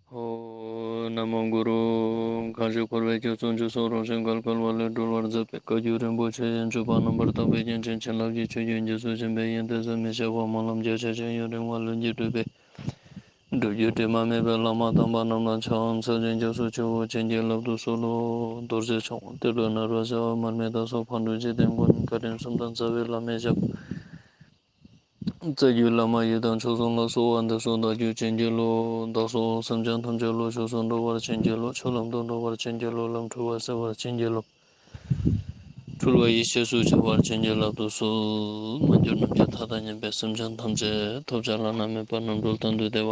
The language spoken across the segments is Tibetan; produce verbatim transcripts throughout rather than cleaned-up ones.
ཨོ། ན་མོ་གུ་རུ། མཁའ་སྤྱོད་འཁོར་བའི་རྒྱ་མཚོ་མཇུག་སོགས་རང་བཞིན་བརྒལ་དཀའ་བ་ལས་སྒྲོལ་བར་མཛད་པའི་བཀའ་བརྒྱུད་རིན་པོ་ཆེ་ཡི་སྤྱོད་པ་རྣམ་པར་དག་པའི་རྒྱན་ཅན་བྱིན་རླབས་ཀྱི་ཆུ་རྒྱུན་རྒྱ་མཚོ་ཆེན་པོའི་ཡོན་ཏན་ཟད་མི་ཤེས་པ་སྨོན་ལམ་རྒྱ་ཆེ་ཞིང་ཡུན་རིང་བ་ལྷུན་གྱིས་གྲུབ་པའི་སྒྲུབ་བརྒྱུད་དྲི་མ་མེད་པའི་བླ་མ་དམ་པ་རྣམས་ལ་ཕྱག་འཚལ་ཞིང་སྐྱབས་སུ་མཆིའོ། བྱིན་གྱིས་བརླབ་ཏུ་གསོལ་ལོ། རྡོ་རྗེ་འཆང་ཏེ་ལོ་ནཱ་རོ་ཞབས་མར་མི་དྭགས་སོགས་ཕག་གྲུ་འཇིག་རྟེན་མགོན་བཀའ་དྲིན་གསུམ་ལྡན་རྩ་བའི་བླ་མའི་ཞབས། རྩ་བརྒྱུད་བླ་མ་ཡི་དམ་མཆོག་གསུམ་ལ་གསོལ་བ་འདེབས་སོ། བདག་རྒྱུད་བྱིན་གྱིས་རློབས། བདག་སོགས་སེམས་ཅན་ཐམས་ཅད་བློ་ཆོས་སུ་འགྲོ་བར་བྱིན་གྱིས་རློབས། ཆོས་ལམ་དུ་འགྲོ་བར་བྱིན་གྱིས་རློབས། ལམ་འཁྲུལ་བ་སེལ་བར་བྱིན་གྱིས་རློབས། འཁྲུལ་བ་ཡེ་ཤེས་སུ་འཆར་བར་བྱིན་གྱིས་བརླབ་ཏུ་གསོལ། མ་གྱུར་ནམ་གྱི་མཐའ་དང་མཉམ་པའི་སེམས་ཅན་ཐམས་ཅད་ཐོབ་བྱ་བླ་ན་མེད་པ་རྣམ་གྲོལ་གཏན་དུ་བདེ་བ།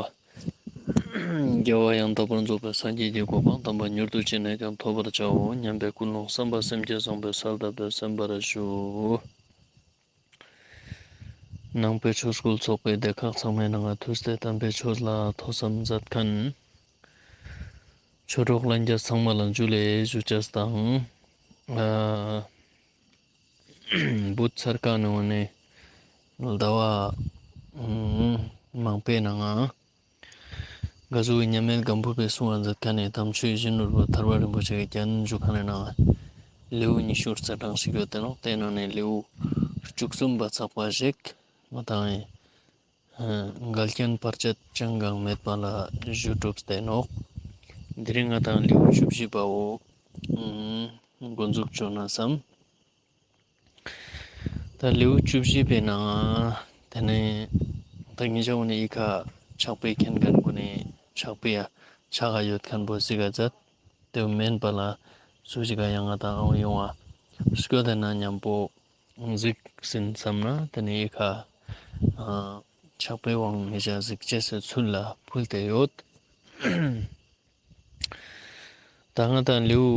རྒྱལ་བ་ཡང་དག་པར་རྫོགས་པའི་སངས་རྒྱས་ཀྱི་གོ་འཕང་དམ་པ་མྱུར་དུ་ཅི་ནས་ཀྱང་ཐོབ་པར་བྱའོ་སྙམ་པའི་ཀུན་སློང་བསམ་པ་སེམས་བསྐྱེད་བཟང་པོས་གསལ་བཏབ་སྟེ་གསན་པར་ཞུ། ནང་པའི་ཆོས་སྐུལ་ཚོགས་པའི་སྡེ་ཁག་ཚང་མའི་ནང་ང་ཐུགས་ཏེ་དམ་པའི་ཆོས་ལ་ཐོས་བསམ་མཛད་མཁན་ཆོས་གྲོགས་ལྷན་རྒྱས་ཚང་མ་ལ་ཇུ་ལེ་ཞུ་ཅེས་དང་། ཨ། བུ་ཚར་ཀ་ནས་འོ་ནས་ཟླ་བ་མང་པོའི་ནང་ང་། ག་ཟུག་གི་མཉམ་མེད་སྒམ་པོ་པས་གསུང་བ་མཛད་མཁན་ནི་དམ་ཆོས་ཡིད་བཞིན་ནོར་བུ་ཐར་པ་རིན་པོ་ཆེ་གི་རྒྱན་ཞུ་མཁན་ནི་ནང་ལེའུ་ཉི་ཤུ་རྩ་གྲངས་ཤིག་ཡོད་དེ་ནོག་དེ་ནང་ནས་ལེའུ་བཅུ་གསུམ་པ་ཚགས་པ་ཞིག་ང་དང་ཡིན། འགལ་རྐྱེན་བར་ཆད་ཅང་གང་མེད་པ་ལ་ཞུ་གྲུབ་སྟེ་ནོག་དེ་རིང་ང་དང་ལེའུ་བཅུ་བཞི་པའོ། འགོ་འཛུགས་བྱོས་ན་བསམ། ད་ལེའུ་བཅུ་བཞི་པའི་ནང་དེ་ནས་ད་ངེད་ཅག་འོ་ནས་ཨི་ཁ་ཕྱག་དཔེ་མཁྱེན་མཁན་གུན་ནས་ཕྱག་དཔེ་ཡ་ཕྱག་ག་ཡོད་མཁན་པོ་གཟིགས་ག་མཛད། དེ་མེན་པ་ལ་སུ་ཞིག་ག་ཡང་ང་དང་ཨང་ཡོང་བ་སྐྱོ་དེ་ན་མཉམ་པོ་གཟིགས་ཟིན་བསམ་ན་དེ་ནས་ཨི་ཁ་ཕྱག་དཔེ་དབང་ངེད་ཅག་གཟིགས་བྱེད་སའི་ཚུལ་ལ་ཕུལ་ཏེ་ཡོད། ད་ང་དང་ལེའུ་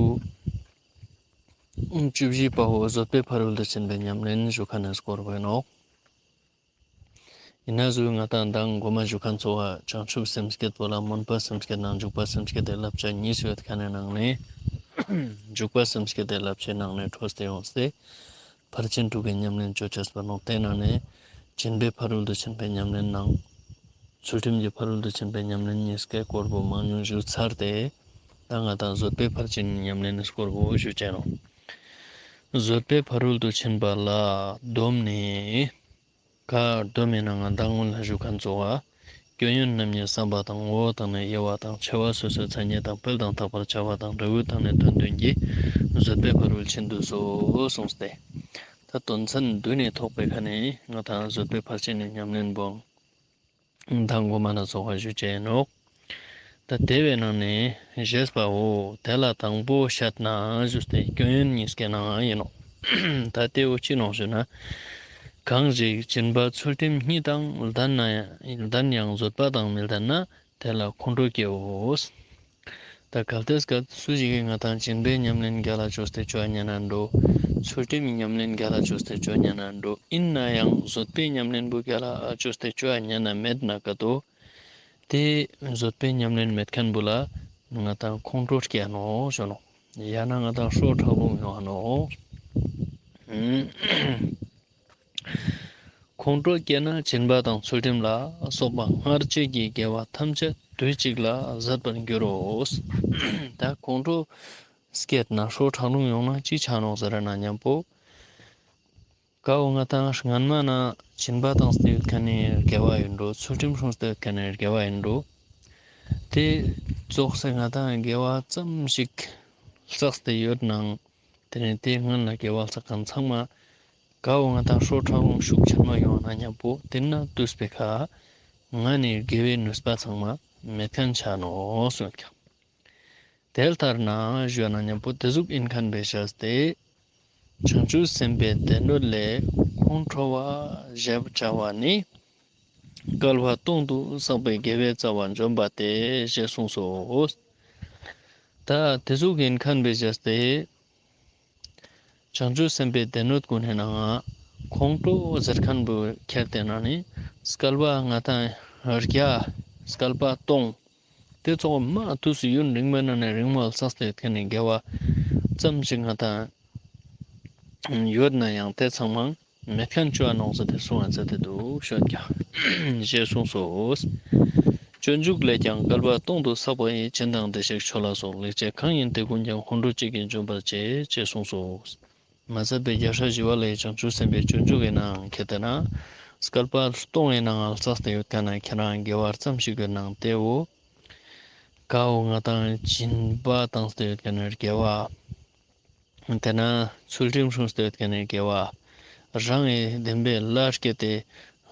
བཅུ་བཞི་པའོ། བཟོད་པའི་ཕ་རོལ་ཏུ་ཕྱིན་པའི་ཉམས་ལེན་ཞུ་མཁན་ནས་སྐོར་བས་ནོག་ཡིན་ན་ཟུག་ང་དང་མདང་མགོ་མ་ཞུ་མཁན་ཚོ་བ་བྱང་ཆུབ་སེམས་བསྐྱེད་པོ་ལ་སྨོན་པ་སེམས་བསྐྱེད་ནང་འཇུག་པ་སེམས་བསྐྱེད་དེ་བསླབ་བྱ་གཉིས་སུ་ཡོད་མཁན་ནི་ནང་ནས་འཇུག་པ་སེམས་བསྐྱེད་དེ་བསླབ་བྱའི་ནང་ནས་འཕྲོས་ཏེ་ཡོང་སྟེ། ཕར་ཕྱིན་དྲུག་གི་ཉམས་ལེན་བཅོ་བྱས་པ་ནོག་དེ་ནང་ནས་སྦྱིན་པའི་ཕ་རོལ་ཏུ་ཕྱིན་པའི་ཉམས་ལེན་ནང་། ཚུལ་ཁྲིམས་ཀྱི་ཕ་རོལ་ཏུ་ཕྱིན་པའི་ཉམས་ལེན་གཉིས་ཀའི་སྐོར་པོ་མང་ཉུང་ཞུ་ཚར་ཏེ། ད་ང་དང་བཟོད་པའི་ཕར་ཕྱིན་ཉམས་ལེན་གྱི་སྐོར་པོ་ཞུ་བྱས་ནོག་བཟོད་པའི་ཕ་རོལ་ཏུ་ཕྱིན་པ་ལ་སྡོམ་ནི། ག་སྡོམ་ཡིན་ན་ང་མདང་སྔོན་ལ་ཞུ་མཁན་ཚོ་བ། སྐྱོན་ཡོན་རྣམ་གཉིས་བསམ་པ་དང་ངོ་བོ་དང་ནི་དབྱེ་བ་དང་ཆེ་བ་སོ་སོའི་མཚན་ཉིད་དང་སྤེལ་དང་དག་པར་བྱ་བ་དང་འབྲས་བུ་དང་ནི་དོན་བདུན་གྱིས་བཟོད་པའི་ཕ་རོལ་ཕྱིན་དུ་གསོལ་གསུངས་ཏེ། ད་དོན་ཚན་བདུན་ནས་ཐོགས་པའི་ཁ་ནས་ང་དང་བཟོད་པའི་ཕར་ཕྱིན་ནི་ཉམས་ལེན་པོའང་མདང་མགོ་མ་ན་ཚོགས་པ་ཞུ་བྱས་ནོག་ད་དེ་བའི་ནང་ནས་ཞེས་པའོ། དེ་ལ་དང་པོ་བཤད་ན་ཞུས་ཏེ་སྐྱོན་ཡོན་གཉིས་ཀའི་ནང་ཡིན་ནོག་ད་དེ་འོ་ཅི་ནོག་ཞུ་ན། གང་ཞིག་སྦྱིན་པ་ཚུལ་ཁྲིམས་གཉིས་དང་ལྡན་ན་ལྡན་ཡང་བཟོད་པ་དང་མི་ལྡན་ན་དེ་ལ་ཁོང་ཁྲོ་སྐྱེའོ། ད་གལ་ཏེ་སྐབས་སུ་ཞིག་གིས་ང་དང་སྦྱིན་པའི་ཉམས་ལེན་རྒྱ་ལ་བཅོས་ཏེ་བཅོ་ཉན་ན་འགྲོ། ཚུལ་ཁྲིམས་ཉམས་ལེན་རྒྱ་ལ་བཅོས་ཏེ་བཅོ་ཉན་ན་འགྲོ། ཡིན་ན་ཡང་བཟོད་པའི་ཉམས་ལེན་པོ་རྒྱ་ལ་བཅོས་ཏེ་བཅོ་ཉན་ན་མེད་ན་ཀ་ཏོ། དེ་བཟོད་པའི་ཉམས་ལེན་མེད་མཁན་པོ་ལ་ང་དང་ཁོང་ཁྲོ་སྐྱེ་ནོག་ཞུ་ནོག་ཡང་ན་ང་དང་སྲོག་ཁྲག་རླུང་ཡོང་ནོག་ཁོང་ཁྲོ་སྐྱེས་ན་སྦྱིན་པ་དང་ཚུལ་ཁྲིམས་ལ་སོགས་པ་སྔར་བྱས་ཀྱི་དགེ་བ་ཐམས་ཅད་དུས་གཅིག་ལ་ཟད་པར་འགྱུར་རོ། ད་ཁོང་ཁྲོ་སྐྱེས་ན་སྲོག་ཁྲག་རླུང་ཡོང་ན་ཅི་ཆ་ནོག་ཟེར་ན་མཉམ་པོ། ཀའོ་ང་དང་སྔན་མ་ན་སྦྱིན་པ་བཏང་སྟེ་ཡོད་མཁན་ནི་དགེ་བ་ཡིན་འགྲོ། ཚུལ་ཁྲིམས་སྲུང་སྟེ་ཡོད་མཁན་ནི་དགེ་བ་ཡིན་འགྲོ། དེ་རྫོགས་སེ་ང་དང་དགེ་བ་ཙམ་ཞིག་བསགས་ཏེ་ཡོད་ནའང་། དེ་ནས་དེའི་སྔོན་ལ་དགེ་བ་བསགས་མཁན་ཚང་མ་གའོ་ང་དང་སྲོག་ཁྲག་རླུང་ཤུགས་ཆེན་མོ་ཡོང་ན་མཉམ་པོ་དེ་ན་དུས་པའི་ཁ་ང་ནི་དགེ་བའི་ནུས་པ་ཚང་མ་མེད་མཁན་ཆ་ནོག་གསུངས་ཀྱང་། དེ་ལྟར་ན་ཞུ་ན་མཉམ་པོ་དེ་ཟུག་ཡིན་མཁན་བས་བྱས་ཏེ། བྱང་ཆུབ་སེམས་དཔའི་སྡེ་སྣོད་ལས་ཁོང་ཁྲོ་བ་ཞེས་བྱ་བ་ནི། བསྐལ་པ་སྟོང་དུ་བསགས་པའི་དགེ་བའི་རྩ་བ་འཇོམས་པ་སྟེ་ཞེས་གསུངས་སོ། ད་དེ་ཟུག་ཡིན་མཁན་བས་བྱས་ཏེ། བྱང་ཆུབ་སེམས་དཔའི་སྡེ་སྣོད་ཀུན་ནི་ནང་ང་ཁོང་ཁྲོ་ཟེར་མཁན་བོ་ཁྱེར་ཏེ་ན་ནི་བསྐལ་པ་ང་དང་བརྒྱ། བསྐལ་པ་སྟོང་། དེ་ཚོགས་མ་དུས་སུ་ཡུན་རིང་མོའི་ནང་ནས་རིང་མོ་བསགས་ཏེ་ཡོད་མཁན་ནི་དགེ་བ་ཙམ་ཞིག་ང་དང་ཡོད་ན་ཡང་དེ་ཚང་མ་མེད་མཁན་བཅོ་ནོག་ཟེར་ཏེ་གསུང་བ་མཛད་དེ་འདུག་ཤོད་ཀྱང་ཞེས་གསུངས་སོ། སྤྱོད་འཇུག་ལས་ཀྱང་བསྐལ་པ་སྟོང་དུ་བསགས་པ་ཡི། སྦྱིན་དང་བདེ་གཤེགས་མཆོད་ལ་སོགས། ལེགས་སྤྱད་གང་ཡིན་དེ་ཀུན་ཀྱང་། འཁོར་འགྲོ་གཅིག་གིས་འཇོམས་པར་བྱེད། ཅེས་གསུངས་སོ། མ་ཟད་པའི་རྒྱལ་སྲས་ཞི་བ་ལྷའི་བྱང་ཆུབ་སེམས་དཔའི་སྤྱོད་འཇུག་གི་ནང་ཁྱེར་ཏེ་ན། བསྐལ་པ་སྟོང་གི་ནང་བསགས་ཏེ་ཡོད་མཁན་ན་ཁྱེད་རང་དགེ་བ་ཙམ་ཞིག་གི་ནང་དེའོ། ཀའོ་ང་དང་སྦྱིན་པ་བཏང་སྟེ་ཡོད་མཁན་ན་དགེ་བ། དེ་ན་ཚུལ་ཁྲིམས་སྲུང་སྟེ་ཡོད་མཁན་ནི་དགེ་བ། རང་གི་བདེན་པའི་ལྷར་སྐྱེས་ཏེ་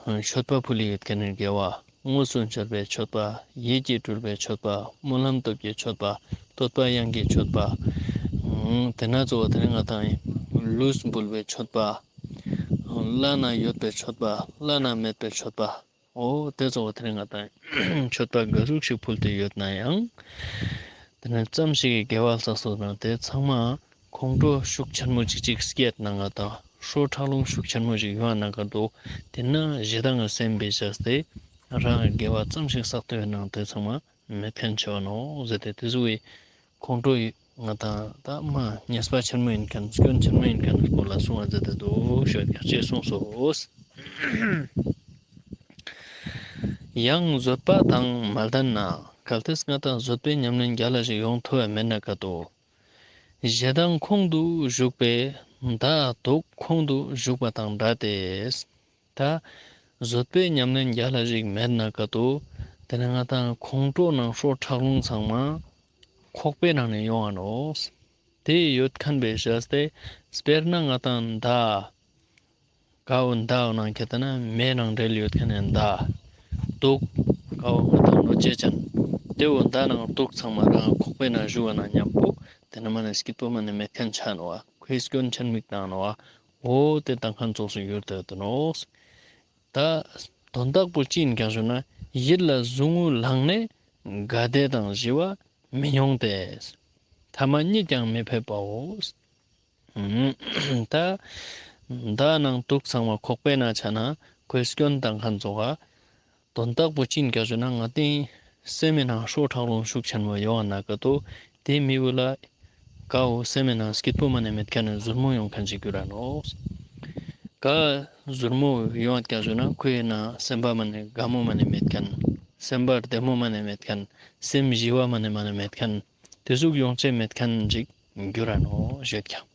མཆོད་པ་ཕུལ་ལེ་ཡོད་མཁན་ནི་དགེ་བ། དངོས་སུ་མཆོད་པའི་མཆོད་པ། ཡིད་ཀྱིས་སྤྲུལ་པའི་མཆོད་པ། སྨོན་ལམ་སྟོབས་ཀྱི་མཆོད་པ། བསྟོད་པ་དབྱངས་ཀྱི་མཆོད་པ། དེ་ན་གཙོ་བོ་དེ་ནི་ང་དང་ལུས་འབུལ་བའི་མཆོད་པ། བླ་ན་ཡོད་པའི་མཆོད་པ། བླ་ན་མེད་པའི་མཆོད་པ། འོ་དེ་ཚོ་དེ་རིང་ང་དང་མཆོད་པ་ག་ཟུག་ཞིག་ཕུལ་ཏེ་ཡོད་ན་ཡང་། དེ་ནས་ཙམ་ཞིག་གི་དགེ་བ་བསགས་སོང་ན་དེ་ཚང་མ་ཁོང་ཁྲོ་ཤུགས་ཆེན་མོ་ཅིག་ཅིག་སྐྱེས་ན་ང་དང་ཧྲོ་ཁྲག་རླུང་ཤུགས་ཆེན་མོ་ཞིག་ཡོང་ན་ག་འདུག་དེ་ན་ཞེ་སྡང་གི་སེམས་པས་བྱས་ཏེ་རང་གི་དགེ་བ་ཙམ་ཞིག་བསགས་ཏེ་ཡོད་ན་དེ་ཚང་མ་མེད་མཁན་ཆེ་བ་ནོ་ཟེར་ཏེ་དེ་ཚོ་བའི་ཁོང་ཁྲོ་ཡི་ང་དང་ད་མ་ཉེས་པ་ཆེན་མོ་ཡིན་མཁན་སྐྱོན་ཆེན་མོ་ཡིན་མཁན་སྐོར་ལ་གསུང་བ་མཛད་དེ་འདུག་ཞུ་ཡ་ཅེས་གསུངས་སོ། ཡང་བཟོད་པ་དང་མ་ལྡན་ན། གལ་ཏེ་ང་དང་བཟོད་པའི་ཉམས་ལེན་རྒྱ་ལ་ཞིག་ཡོང་ཐུབ་པ་མེད་ན་ཀ་ཏོ། ཞེ་སྡང་ཁོང་དུ་ཞུགས་པས་མདའ་དུག་ཁོང་དུ་ཞུགས་པ་དང་འདྲ་སྟེ། ད་བཟོད་པའི་ཉམས་ལེན་རྒྱ་ལ་ཞིག་མེད་ན་ཀ་ཏོ། དེ་ནི་ང་དང་ཁོང་ཁྲོ་ནང་ཧྲོ་ཁྲག་རླུང་ཚང་མ་ཁོག་པའི་ནང་ནས་ཡོང་བ་ནོ། དེ་ཡོད་མཁན་པའི་བྱས་ཏེ་དཔེར་ན་ང་དང་མདའ། ཀའོ་མདའ་ནང་ཁྱེར་ཏེ་ན་མེ་ནང་འབྲེལ་ཡོད་མཁན་ནི་མདའ། དུག་ཀའོ་ང་དང་ནོ་ཅེ་ཅན། དེའོ་མདའ་ནང་དུག་ཚང་མ་རང་ཁོག་པའི་ནང་བཞུ་བ་ན་མཉམ་པོ་དེ་ནི་མ་ནི་སྐྱིད་པོ་མ་ནི་མེད་མཁན་ཆ་ནོ་བ། ཁོའི་སྐྱོན་ཆེན་མིག་དང་ནོ་བ། འོ་དེ་དང་ཁ་ཚོགས་སུ་ཡོད་དེ་དུ་ནོ། ད་དོན་དག་པོ་ཅི་ཡིན་ཀྱང་ཞུ་ན་ཡིད་ལ་ཟུག་རྔུ་ལངས་ནས་དགའ་བདེ་དང་ཞི་བ་མི་མྱོང་སྟེ། ཐ་མ་གཉིད་ཀྱང་མི་ཕེབས་པའོ། ད་མདའ་ནང་དུག་ཚང་མ་ཁོག་པའི་ནང་ཆ་ན་ཁོའི་སྐྱོན་དང་ཁ་ཚོགས་ཀ་དོན་དག་པོ་ཅི་ཡིན་ཀྱང་ཞུ་ན་ང་ཏིང་སེམས་མི་ནང་ཧྲོ་ཁྲག་རླུང་ཤུགས་ཆེན་མོ་ཡོང་བ་ན་ཀ་ཏོ། དེ་མི་བུ་ལ་ཀའོ་སེམས་མི་ནང་སྐྱིད་པོ་མ་ནི་མེད་མཁན་ནི་ཟུར་མོ་ཡོང་མཁན་ཞིག་གྱུར་ར་ནོ། ཀ་ཟུར་མོ་ཡོང་བ་ཀྱང་ཞུ་ན་ཁོའི་ནང་སེམས་པ་མ་ནི་དགའ་མོ་མ་ནི་མེད་མཁན། སེམས་པ་བདེ་མོ་མ་ནི་མེད་མཁན། སེམས་ཞི་བ་མ་ནི་མ་ནི་མེད་མཁན། དེ་ཟུག་ཡོང་ཆེད་མེད་མཁན་ཞིག་གྱུར་ར་ནོ་ཞེས་ཀྱང་།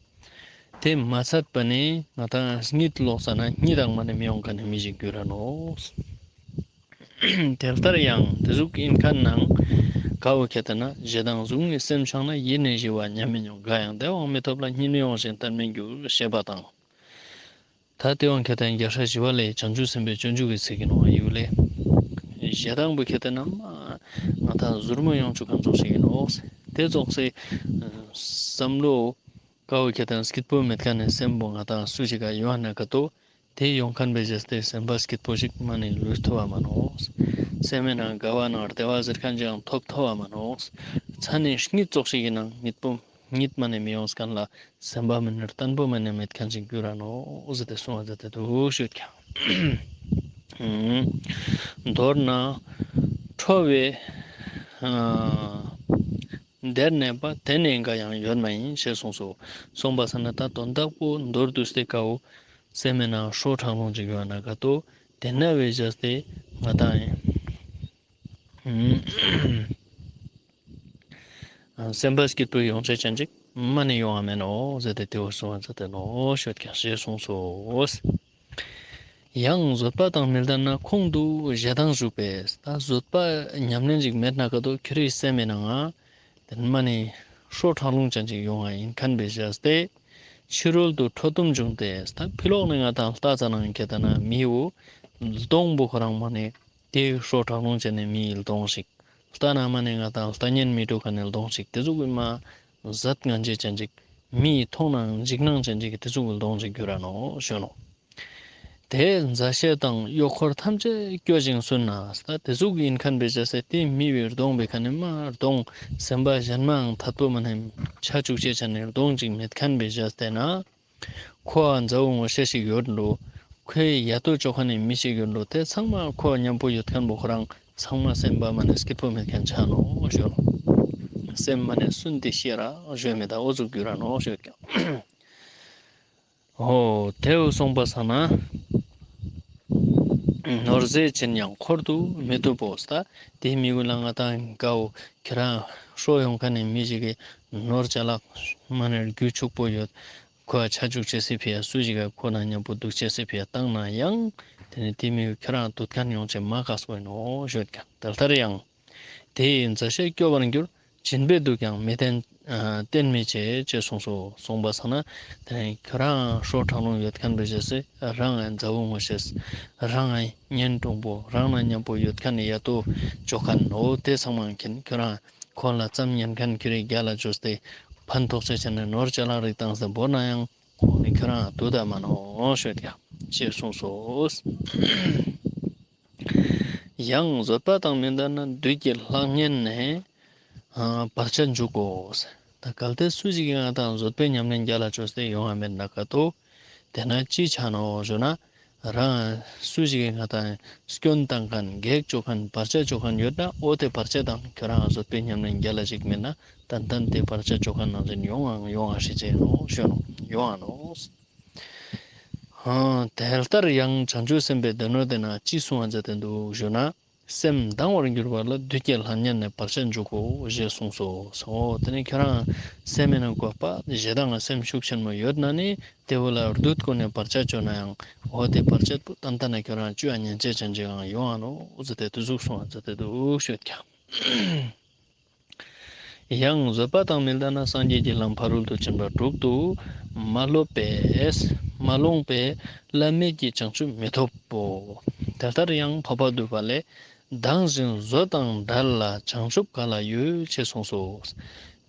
དེ་མ་ཚད་པ་ནི་ང་དང་གཉིད་ལོག་ས་ན་གཉིད་དང་མ་ནི་མི་ཡོང་མཁན་ནི་མི་ཞིག་གྱུར་ར་ནོ། དེ་ལྟར་ཡང་དེ་ཟུག་ཡིན་མཁན་ནང་ཀའོ་ཁྱེར་ཏེ་ན་ཞེ་སྡང་ཟུག་རྔུའི་སེམས་བྱང་ན་ཡིད་ནི་ཞི་བ་ཉམས་མི་མྱོང་། དགའ་ཡང་བདེ་བའང་མི་ཐོབ་ལ། གཉིད་མི་འོང་ཞིང་བརྟན་མི་འགྱུར་ཞེས་པ་དང་། ད་དེ་བང་ཁྱེར་ཏེ་ན་རྒྱལ་སྲས་ཞི་བ་ལྷའི་བྱང་ཆུབ་སེམས་དཔའི་སྤྱོད་འཇུག་གི་ཚིག་གི་ནང་ཡུལ་ལས། ཞེ་སྡང་པོ་ཁྱེར་ཏེ་ན་མ་ང་དང་ཟུར་མོ་ཡོང་ཆོག་གམ་ཚོགས་ཤིག་ཡིན་ནོ། དེ་ཚོགས་སེ་བསམ་བློ་ཀའོ་ཁྱེར་ཏེ་ན་སྐྱིད་པོ་མེད་མཁན་ནི་སེམས་པོ་ང་དང་སུ་ཞིག་ག་ཡོང་ན་ཀ་ཏོ། དེ་ཡོང་མཁན་པའི་རྗེས་ཏེ་སེམས་པ་སྐྱིད་པོ་ཞིག་མ་ནི་ལུས་ཐུབ་བ་མ་ནོ། སེམས་མི་ནང་དགའ་བ་ནང་བདེ་བ་ཟེར་མཁན་ཅིག་ཡང་ཐོབ་ཐུབ་བ་མ་ནོ། ཚ་ནི་གཉིད་ཚོགས་ཤིག་གི་ནང་གཉིད་པོ་གཉིད་མ་ནི་མི་ཡོང་མཁན་ལ་སེམས་པ་མི་ནི་བརྟན་པོ་མ་ནི་མེད་མཁན་ཅིག་གྱུར་ར་ནོ་ཟེར་ཏེ་གསུང་བ་མཛད་དེ་འདུག་ཞུས་ཀྱང་། མདོར་ན་ཁྲོ་བའི་བདེར་གནས་པ་དེ་ནི་འགའ་ཡང་ཡོད་མ་ཡིན་ཞེས་གསུངས་སོ། གསུངས་པ་ས་ན་ད་དོན་དག་པོ་མདོར་བསྡུས་ཏེ་ཀའོ་སེམས་མི་ནང་ཧྲོ་ཁྲག་རླུང་ཅིག་ཡོད་ན་ཀ་ཏོ། དེ་ན་བའི་བྱས་ཏེ་ང་དང་ཡིན། སེམས་པ་སྐྱིད་པོ་ཡོང་ཆེད་ཅན་ཅིག་མ་ནི་ཡོང་བ་མེད་ནོ་ཟེར་ཏེ་དེ་འོ་གསུང་བ་མཛད་དེ་ནོ་ཞུས་ཀྱང་ཞེས་གསུངས་སོ། ཡང་བཟོད་པ་དང་མི་ལྡན་ན་ཁོང་དུ་ཞེ་སྡང་ཞུགས་པས། ད་བཟོད་པ་ཉམས་ལེན་ཅིག་མེད་ན་ཀ་ཏོ་ཁྱེད་རའི་སེམས་མི་ནང་ང་དེ་མ་ནི་ཧྲོ་ཁྲག་རླུང་ཅན་ཅིག་ཡོང་བ་ཡིན་མཁན་པའི་བྱས་ཏེ་ཕྱི་རོལ་དུ་ཁྲོ་གཏུམ་བྱུང་སྟེ། ད་ཕི་ལོག་ནས་ང་དང་ལྟ་ཙ་ནང་ཁྱེར་ཏེ་ན་མི་བོ་གདོང་པོ་ཁོ་རང་མ་ནི་དེ་ཧྲོ་ཁྲག་རླུང་ཅན་ནི་མིའི་གདོང་ཞིག་ལྟ་ན་མ་ནི་ང་དང་ལྟ་ཉན་མི་འགྲོ་མཁན་ནི་གདོང་ཞིག་དེ་ཟུག་གི་མ་ཟད་ང་རྒྱལ་ཅན་ཅིག་མིའི་མཐོང་ནའང་འཇིགས་སྣང་ཅན་ཅིག་གི་དེ་ཟུག་གི་གདོང་ཞིག་གྱུར་ར་ནོ་ཞུ་ནོ། དེས་མཛའ་བཤེས་དང་གཡོག་འཁོར་ཐམས་ཅད་སྐྱོ་ཞིང་སུན་ན། ད་དེ་ཟུག་ཡིན་མཁན་པའི་བྱས་ཏེ་དེ་མི་བའི་གདོང་པའི་ཁ་ནས་མ་གདོང་སེམས་པ་གཞན་མའང་ཐད་པོ་མ་ནས་ཆ་བཅུག་བྱས་ཆ་ནས་གདོང་ཅིག་མེད་མཁན་པའི་བྱས་ཏེ་ན། ཁོ་མཛའ་བོ་ངོ་ཤེས་ཤིག་ཡོད་འགྲོ། ཁོའི་ཡ་ཏོ་ཅོ་ཁ་ནས་མི་ཞིག་ཡོད་འགྲོ། དེ་ཚང་མ་ཁོ་མཉམ་པོ་ཡོད་མཁན་པོ་ཁོ་རང་ཚང་མ་སེམས་པ་མ་ནས་སྐྱིད་པོ་མེད་མཁན་ཆ་ནོ་ཞོ། སེམས་མ་ནས་སུན་ཏེ་ཤེས་ར་ཞོ་མེ་ད་འོ་ཟུག་གྱུར་ར་ནོ་ཞོ་ཀྱང་། ཨོ་དེའུ་སོང་པ་ས་ན། ནོར་རྫས་ཅན་ཡང་འཁོར་དུ་མི་བཏུབ་བོ། ད་དེའི་མི་གུ་ལ་ང་དང་གའོ་ཁྱེད་རང་ཧྲོ་ཡོང་མཁན་ནི་མི་ཞིག་གི་ནོར་ཅ་ལག་མ་ནི་རྒྱུ་ཕྱུག་པོ་ཡོད། ཁོ་ཆ་འཇུག་བྱེད་སའི་ཕི་ཡ་སུ་ཞིག་ག་ཁོ་དང་མཉམ་པོ་འདུག་བྱེད་སའི་ཕི་ཡ་བཏང་ན་ཡང་དེ་ནི་དེ་མི་གུ་ཁྱེད་རང་འདུག་མཁན་ཡོང་ཆེད་མ་དཀའ་སོ་ཡིན་ནོ་ཞུས་ཀྱང་། ད་ལྟར་ཡང་དེ་ཡི་མཛའ་བཤེས་སྐྱོ་བར་འགྱུར། སྦྱིན་པས་བསྡུས་ཀྱང་མི་བརྟན། ཨ། བརྟན་མི་བྱེད་ཅེས་གསུངས་སོ། གསུངས་པ་སང་ན་དེ་ནས་ཁྱོད་རང་ཧྲོ་ཁྲག་རླུང་ཡོད་མཁན་པའི་རྗེས་སུ་རང་ང་མཛའ་བོ་ངོ་ཤེས། རང་ང་གཉེན་དྲུང་པོ་རང་ན་མཉམ་པོ་ཡོད་མཁན་ཡ་ཏོ་ཅོ་མཁན་ནོ། དེ་ཚང་མ་མཁྱེན། ཁྱོད་རང་ཁོང་ལ་ཙམ་ཉན་མཁན་ཁྱོད་རའི་རྒྱ་ལ་བཅོས་ཏེ་ཕན་ཐོགས་ཆེ་ཆེ་ནས་ནོར་ཅ་ལག་རིགས་བཏང་སྟེ་བོར་ན་ཡང་ཁོང་ནི་ཁྱོད་རང་དུ་ད་མ་ནོ་ཞོད་ཀྱང་ཅེས་གསུངས་སོ། ཡང་བཟོད་པ་དང་མི་ལྡན་ན་བདུད་ཀྱི་ལྷ་ངན་ནས་བར་ཆད་འཇུག་གོ། ད་གལ་ཏེ་སུ་ཞིག་གིས་ང་དང་བཟོད་པའི་ཉམས་ལེན་རྒྱ་ལ་བཅོས་ཏེ་ཡོང་བ་མེད་ན་ཀ་ཏོ། དེ་ན་ཅི་ཆ་ནོ་ཞུ་ན། རང་སུ་ཞིག་གིས་ང་དང་སྐྱོན་བཏང་མཁན་གེགས་བཅོ་མཁན་བར་ཆད་བཅོ་མཁན་ཡོད་ན་འོ་དེ་བར་ཆད་དང་ཁྱོད་རང་བཟོད་པའི་ཉམས་ལེན་རྒྱ་ལ་ཞིག་མེད་ན་ཏན་ཏན་དེ་བར་ཆད་བཅོ་མཁན་ནང་བཞིན་ཡོང་ཨང་ཡོང་ཨང་ཞེས་བྱས་ནོ་ཞུ་ནོ་ཡོང་ཨང་ནོ། དེ་ལྟར་ཡང་བྱང་ཆུབ་སེམས་དཔའི་སྡེ་སྣོད་དེ་ན་ཅི་གསུང་བ་མཛད་དེ་འདུག་ཞུ་ན། སེམས་སྡང་བར་འགྱུར་བ་ལ་བདུད་ཀྱི་ལྷ་ཉན་ནས་བར་ཆད་འཇུག་གོ་ཞེས་གསུངས་སོ། འོ་དེ་ནས་ཁྱོད་རང་སེམས་མེད་ན་འགོག་པ་ཞེ་སྡང་སེམས་ཤུགས་ཆེན་མོ་ཡོད་ན་ནི་དེ་བོ་ལ་བདུད་ཀུན་ནས་བར་ཆད་བཅོ་ན་ཡང་འོ་དེ་བར་ཆད་པོ་ཏན་ཏན་ན་ཁྱོད་རང་བཅོ་ཡ་ཉན་ཆེ་ཅན་ཅིག་ཡང་ཡོང་ཨ་ནོ་ཟེར་ཏེ་དེ་ཟུག་གསུང་བ་མཛད་དེ་འདུག་ཞུས་ཀྱང་། ཡང་བཟོད་པ་དང་མི་ལྡན་ན་སངས་རྒྱས་ཀྱི་ལམ་ཕ་རོལ་ཏུ་ཕྱིན་པ་དྲུག་ཏུ་མ་སློབ་པས་མ་ལོངས་པས་བླ་མེད་ཀྱི་བྱང་ཆུབ་མི་ཐོབ་བོ། དེ་ལྟར་ཡང་འཕགས་པ་འདུས་པ་ལས་སྡང་ཞིང་བཟོད་དང་བྲལ་ལ་བྱང་ཆུབ་ག་ལ་ཡོད་ཅེས་གསུངས་སོ།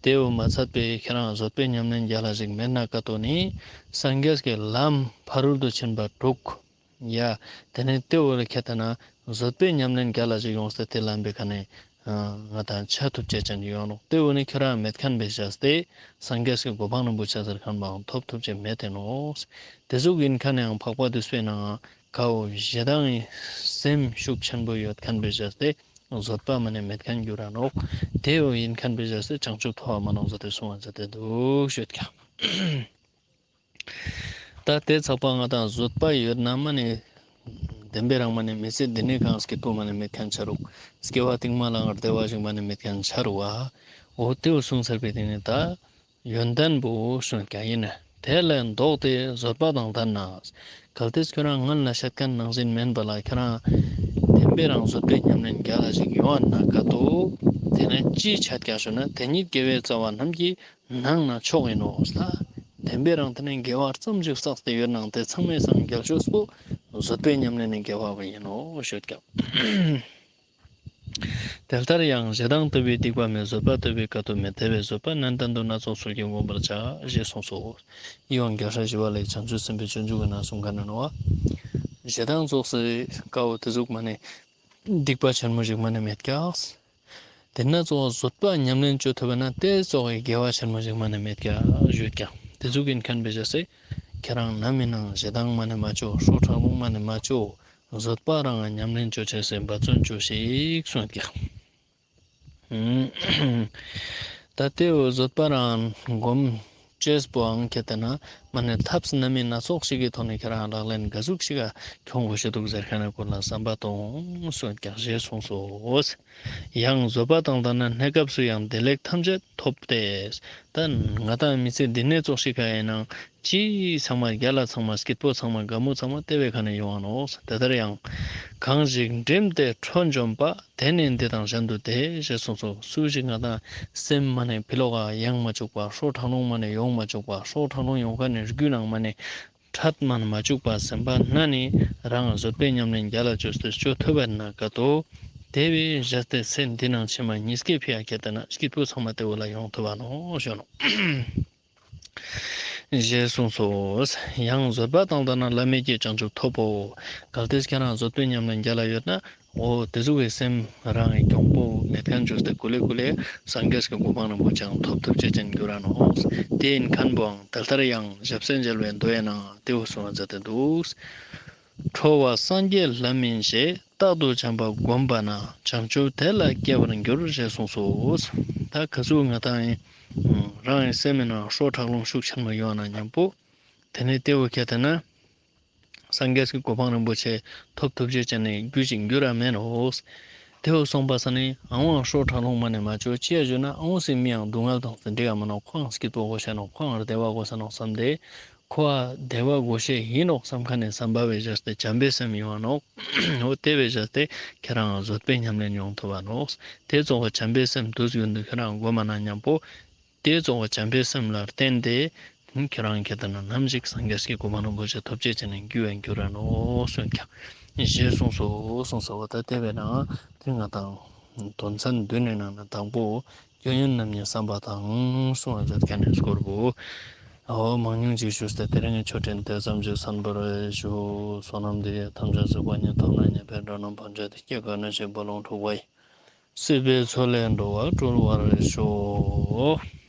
དེའུ་མ་ཚད་པའི་ཁྱེད་རང་བཟོད་པའི་ཉམས་ལེན་རྒྱ་ལ་ཞིག་མེད་ན་ཀ་ཏོ་ནི་སངས་རྒྱས་ཀྱི་ལམ་ཕ་རོལ་ཏུ་ཕྱིན་པ་དྲུག་ཡ། དེ་ནས་དེ་འོ་ལ་ཁྱེད་ལྟ་ན་བཟོད་པའི་ཉམས་ལེན་རྒྱ་ལ་ཞིག་ཡོང་སྟེ་དེ་ལམ་པའི་ཁ་ནས་ང་དང་ཆ་ཐུབ་ཅེས་ཅན་ཡོང་ནོ། དེ་འོ་ནི་ཁྱོད་རང་མེད་མཁན་པའི་བྱས་ཏེ་སངས་རྒྱས་ཀྱི་གོ་འཕང་རིན་པོ་ཆེ་ཟེར་མཁན་པའང་ཐོབ་ཐུབ་ཅེས་མེད་དེ་ནོ། དེ་ཟུག་ཡིན་མཁན་ནའང་འཕགས་པ་འདུས་པའི་ནང་ཁའོ་ཞེ་སྡང་གི་སེམས་ཤུགས་ཆེན་པོ་ཡོད་མཁན་པའི་བྱས་ཏེ་བཟོད་པ་མ་ནས་མེད་མཁན་འགྱུར་ར་ནོ། དེ་འོ་ཡིན་མཁན་པའི་བྱས་ཏེ་བྱང་ཆུབ་ཐོབ་པ་མ་ནོ་ཟེར་ཏེ་གསུང་བ་མཛད་དེ་འདུག་ཞུས་ཀྱང་། ད་དེ་ཚགས་པ་ང་དང་བཟོད་པ་ཡོད་ན་མ་ནི་བདེན་པའི་རང་མ་ནི་མི་ཚེ་འདི་ནས་གང་སྐྱིད་པོ་མ་ནི་མེད་མཁན་ཆ་རུག་སྐྱེ་བ་རྟིང་མ་ལ་ངར་བདེ་བ་ཞིག་མ་ནི་མེད་མཁན་ཆ་རུག་བ། འོ་དེའུ་གསུངས་ཚར་བའི་དེ་ནི་ད་ཡོན་ཏན་པོ་གསུངས་ཀྱང་ཡིན་ན་དེ་ལས་ལྡོག་སྟེ་བཟོད་པ་དང་ལྡན་ན། གལ་ཏེ་ཁྱོད་རང་སྔོན་ལ་བཤད་མཁན་ནང་བཞིན་མིན་པ་ལ་ཁྱོད་རང་བདེན་པའི་རང་བཟོད་པའི་ཉམས་ལེན་རྒྱ་ལ་ཞིག་ཡོང་བ་ན་ཀ་ཏོ། དེ་ནི་ཅིའི་ཆ་རྒྱ་ཞུ་ན་དེ་ཉིད་དགེ་བའི་རྩ་བ་རྣམས་ཀྱི་ནང་ན་མཆོག་ཡིན་ནོ་ལ། བདེན་པའི་རང་དེ་ནི་དགེ་བ་ཙམ་ཞིག་བསགས་ཏེ་ཡོད་ནའང་དེ་ཚང་མའི་སང་རྒྱལ་ཤོས་པོ་བཟོད་པའི་ཉམས་ལེན་ནི་དགེ་བ་བ་ཡིན་ནོ་ཞུས་ཀྱང་། དེ་ལྟར་ཡང་ཞེ་སྡང་བཏུབ་པའི་སྡིག་པ་མེད། བཟོད་པ་བཏུབ་པའི་དཀའ་ཐུབ་མེད། དེ་བས་བཟོད་པ་ནན་ཏན་དུ་སྣ་ཚོགས་ཚུལ་གྱིས་བསྒོམ་པར་བྱ། ཞེས་གསུངས་སོ། ཡིད་འོང་རྒྱལ་སྲས་ཞི་བ་ལྷས་བྱང་ཆུབ་སེམས་དཔའི་སྤྱོད་འཇུག་གི་ནང་གསུངས་མཁན་ནི་ནོ། ཞེ་སྡང་ཙོགས་སི་དཀའ་བོ་དེ་ཟུག་མ་ནི་སྡིག་པ་ཆེན་མོ་ཞིག་མ་ནི་མེད་ཀྱག་དེ་ན་གཙོ་བོ་བཟོད་པ་ཉམས་ལེན་བཅོ་ཐུབ་པ་ན་དེ་གཙོ་བོའི་དགེ་བ་ཆེན་མོ་ཞིག་མ་ནི་མེད་ཀྱག་ཞུས་ཀྱང་དེ་ཟུག་ཡིན་མཁན་པའི་བྱས་སེ་ཁྱེད་རང་ནམ་ཡིན་ནའང་ཞེ་སྡང་མ་ནི་མ་བཅོ། ཧྲོ་ཁྲག་རླུང་མ་ནི་མ་བཅོ། བཟོད་པ་རང་ཉམས་ལེན་བཅོ་བྱས་སེ་འབད་བརྩོན་བཅོ་ཞིག་གསུངས་ཀྱང་། ད་དེ་བོ་བཟོད་པ་རང་སྒོམ་ཅེས་པོའང་ཁྱེད་ལྟ་ན་མ་ནི་ཐབས་སྣ་མིན་སྣ་ཚོགས་ཤིག་གི་ཐོག་ནས་ཁྱེད་རང་ལག་ལེན་ག་ཟུག་ཞིག་ག་ཁྱོང་དགོས་ཤེས་འདུག་ཟེར་མཁན་ནི་སྐོར་ལ་བསམ་པ་གཏོང་གསུངས་ཀྱང་ཞེས་གསུངས་སོ། ཡང་བཟོད་པ་དང་ལྡན་ན་གནས་སྐབས་སུ་ཡང་བདེ་ལེགས་ཐམས་ཅད་ཐོབ་སྟེ། ད་ང་དང་མི་ཚེ་འདི་ནས་ཙོགས་ཤིག་ག་ཡིན་ནའང་ཅི་ཚང་མ་རྒྱ་ལ་ཚང་མ་སྐྱིད་པོ་ཚང་མ་དགའ་མོ་ཚང་མ་དེ་བའི་ཁ་ནས་ཡོང་བ་ནོ། དེ་ལྟར་ཡང་གང་ཞིག་བསྒྲིམས་ཏེ་ཁྲོ་འཇོམས་པ། དེ་ནི་འདི་དང་གཞན་དུ་བདེ། ཞེས་གསུངས་སོ། སུ་ཞིག་ང་དང་སེམས་མ་ནས་ཕི་ལོག་ག་ཡེངས་མ་བཅུག་པ། ཧྲོ་ཁྲག་རླུང་མ་ནས་ཡོང་མ་བཅུག་པ། ཧྲོ་ཁྲག་རླུང་ཡོང་མཁན་ནི་རྒྱུ་ནང་མ་ནས་ཁྲལ་མ་ནས་མ་བཅུག་པ་སེམས་པ་སྣ་ནས་རང་བཟོད་པའི་ཉམས་ལེན་རྒྱ་ལ་བཅོས་ཏེ་བཅོ་ཐུབ་པ་ན་ཀ་ཏོ། དེ་བས་གཞི་སྟེ་ཚེ་འདི་ནང་ཕྱི་མ་གཉིས་ཀའི་ཕི་ཡ་ཁྱེད་ལྟ་ན་སྐྱིད་པོ་ཚང་མ་དེ་བོ་ལ་ཡོང་ཐུབ་བ་ནོ་ཞུ་ནོ། ཞེས་གསུངས་སོ། ཡང་བཟོད་པ་དང་ལྡན་ན་བླ་མེད་ཀྱི་བྱང་ཆུབ་ཐོབ་བོ། གལ་ཏེ་ཁྱེད་རང་བཟོད་པའི་ཉམས་ལེན་རྒྱ་ལ་ཡོད་ན། འོ་དེ་ཟུག་གི་སེམས་རང་གི་གྱོང་པོ་མེད་མཁན་བཅོས་ཏེ་ཀུ་ལེ་ཀུ་ལེ་སངས་རྒྱས་ཀྱི་གོ་འཕང་རིན་པོ་ཆེའང་ཐོབ་ཐུབ་ཅེས་ཅན་འགྱུར་ར་ནོ། དེ་ཡིན་མཁན་པོའང་དེ་ལྟར་ཡང་ཞབས་སེན་འཇལ་བའི་མདོ་ཡི་ནང་དེ་བོ་གསུངས་པ་མཛད་དེ་འདུག་ཁྲོ་བ་སངས་རྒྱས་ལྷ་མིན་ཞེས། རྟག་ཏུ་བྱམས་པ་བསྒོམས་པ་ན། བྱང་ཆུབ་དེ་ལ་སྐྱེ་བར་འགྱུར། ཞེས་གསུངས་སོ། ད་ག་ཟུག་ང་དང་ཡིན། རང་ཡི་སེམས་ནང་ཧྲོ་ཁྲག་རླུང་ཤུགས་ཆེན་མོ་ཡོང་ན་མཉམ་པོ། དེ་ནས་དེ་བོ་ཁྱེད་ལྟ་ན། སངས་རྒྱས་ཀྱི་གོ་འཕང་རིན་པོ་ཆེ་ཐོབ་ཐུབ་ཅེས་བྱས་ནས་རྒྱུ་ཞིག་འགྱུར་ར་མེད་ནོག། དེ་འོ་སོང་པ་ས་ནི་ཨ་འོང་ཤོ་ཁྲ་ལོང་མ་ནས་མ་ཅོ་ཅི་ཡ་ཞུ་ན་ཨ་འོང་སི་མི་ཡང་སྡུག་བསྔལ་དང་སི་འདྲི་ག་མ་ནོག། ཁོའང་སྐྱིད་པོ་གོ་ཤ་ནོག། ཁོའང་བདེ་བ་གོ་ས་ནོག་བསམ་སྟེ། ཁོ་ཨ་བདེ་བ་གོ་ཤེས་ཡིན་ནོག་བསམ་ཁ་ནས་བསམ་པ་བའི་བཞག་སྟེ་བྱམས་པའི་སེམས་ཡོང་བ་ནོག། འོ་དེ་བའི་བཞག་སྟེ་ཁྱེད་རང་བཟོད་པའི་ཉམས་ལེན་ཡོང་ཐུབ་བ་ནོག། དེ་ཚོ་བ་བྱམས་པའི་སེམས་དུས་རྒྱུན་དུ་ཁྱེད་རང་སྒོམ་མ་ན་མཉམ་པོ། དེ་ཚོ་བ་བྱམས་པའི་སེམས་ལ་བརྟེན་ཏེ། ཁྱེད་རང་ཁྱེད་ལྟ་ན་ནམ་ཞིག་སངས་རྒྱས་ཀྱི་གོ་འཕང་རིན་པོ་ཆེ་ཐོབ་ཅེས་བྱས་ནས་རྒྱུ་བས་འགྱུར་ར་ནོག་གསུངས་ཀྱང་། ཞེས་གསུངས་སོ་གསུངས་སོ། ད་དེ་བས་ན་དེ་ང་དང་དོན་ཚན་བདུན་ནས་ནང་ན་དང་པོ། སྐྱོན་ཡོན་རྣམ་གཉིས་བསམ་པ་དང་གསུངས་པ་མཛད་མཁན་ནས་སྐོར་བུ། ཨོ་མང་ཉུང་ཅིག་ཞུས་ཏེ་དེ་རིང་གི་ཆོས་འབྲེལ་དེ་ཙམ་ཞིག་གསན་པར་ཞུ། བསོད་ནམས་འདི་ཡིས་ཐམས་ཅད་གཟིགས་པ་ཉིད། ཐོབ་ནས་ཉེས་པའི་དགྲ་རྣམས་ཕམ་བྱས་ཏེ། སྐྱེ་རྒ་ན་འཆིའི་རྦ་ཀློང་འཁྲུགས་པ་ཡི། སྲིད་པའི་མཚོ་ལས་འགྲོ་བ་སྒྲོལ་བར་ཤོག།